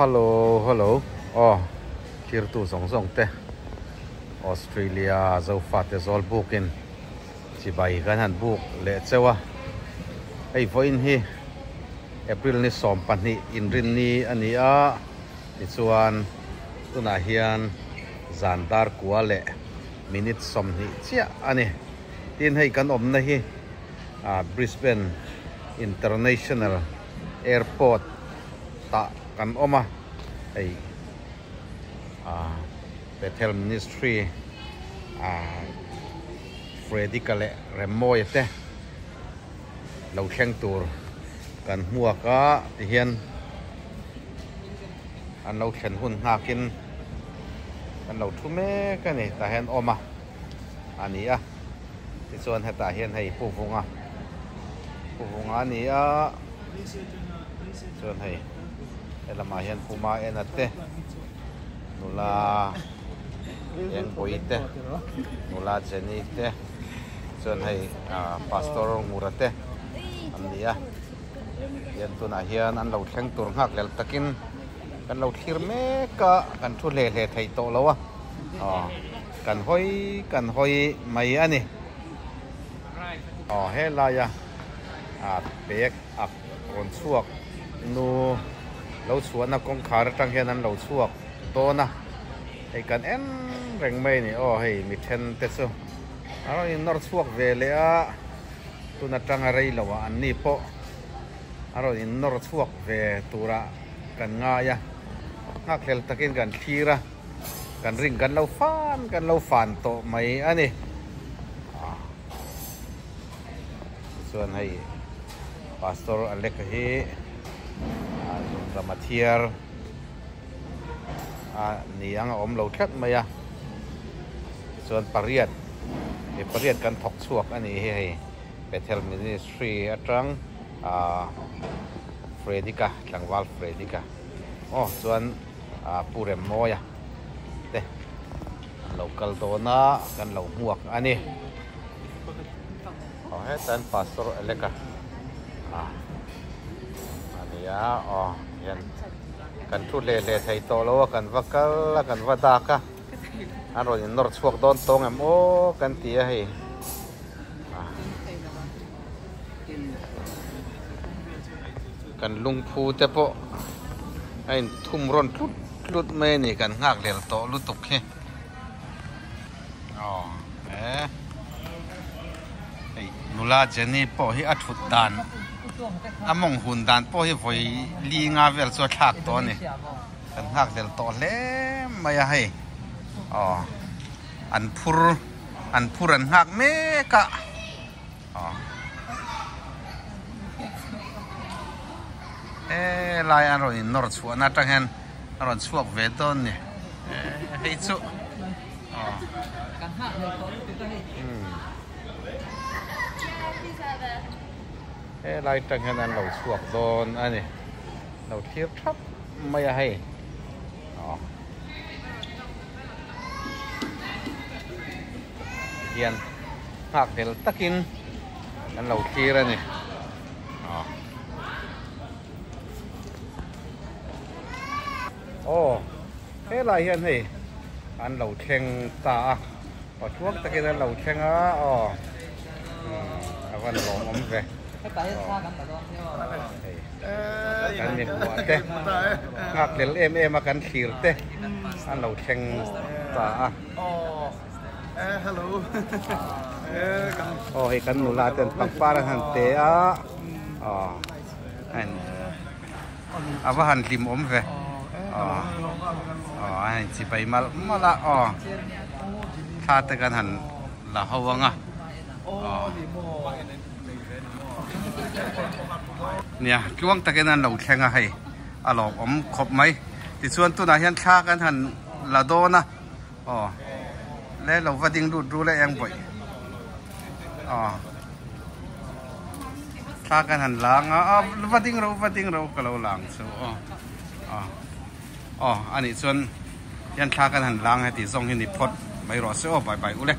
Hello hello aw thirtu zawng zawng te Australia Zofate zawl bukin chibai kan han buk leh cheu a hei vawiin hi April ni 12 inrinni a ni a tichuan tunah hian zan dar kua leh minute 20 chiah a ni tin hei kan awmna hi Brisbane International Airport tah kan awm a hei Bethel Ministry Freddy-a leh Remmawia te lo thleng tur kan hmuak a tihian an lo thlen hun nghakin kan lo thu mek a ni tah hian awm a a ni a tichuan hetah hian hei Pu Vunga Pu Vunga a ni a chuan hei helamah hian Pu Maena te nula Engpui te nula Jenny te chuan hei Pastor Ngura te an ni a tian tunah hian an lo thleng tur nghak lel takin kan lo thlir mek a kan thu hle hle thei tawh lo a aw kan hawi kan hawi mai a ni aw helaia ah bag ak rawn chhuak nu lo chhuahna kawngkhar atang hian an lo chhuak dawn a hei kan en reng mai a ni aw hei mi then te chu a rawn in nawr chhuak ve leh a tun atanga rei lo ah an ni pawh a rawn in nawr chhuak ve turah kan ngai a nghakhlel takin kan thlir a kan ring kan lo fan kan lo fan tawh mai a ni tichuan hei pastor Alec hi zunram a thiar a ni ang a awm lo tlat mai a tichuan pariat mi pariat kan thawk chhuak a ni hi hei Bethel Ministry atang ah Freddy-a tlangval Freddy-a aw chuan ah Pu Remmawia te an lo kal dawn a kan lo hmuak a ni aw hetah hian Pastor Alec-a ah a ni a aw hian kan thu hle hle thei tawh lo a kan va kal a kan va dak a an rawn in nawr chhuak dawn tawng em aw kan ti a hei ah kan lungphu te pawh a in thum rawn tlut tlut mai a ni kan nghak lel tawh lutuk hi aw he hei nula Jenny pawh hi a thut dan a mawng hun dan pawh hi vawi li nga vel chu a thlak tawh a ni kan nghak lel tawh hle mai a hei aw an phur an phur an nghak mek a aw helai an rawn in nawr chhuahna atang hian a rawn chhuak ve dawn ni hei chu aw helai atang hian an lo chhuak dawn a ni lo thlir thap mai a hei aw hian nghak hlel takin an lo thlir a ni aw aw helai hian hei an lo thleng ta a pathuak takin an lo thleng a aw a van lawmawm ve kan mi hmuh te nghak hlel em em a kan thlir te an lo thleng ta a aw hei kan nula ten pangpar an han pe a aw a va han hlim awm ve aw aw a han chibai malh malh a aw thla te kan han la ho ang a aw nia tluang takin an lo thleng a hei a lawmawm khawp mai tichuan tunah hian thla kan han la dawn a aw le lo va ding lut ru le eng bawih aw thla kan han lang a aw va ding ro va ding ro ka lo lang chu aw aw aw anih chuan hian thla kan han lang heti zawng hi ni phawt mai rawh se aw bye bye u le.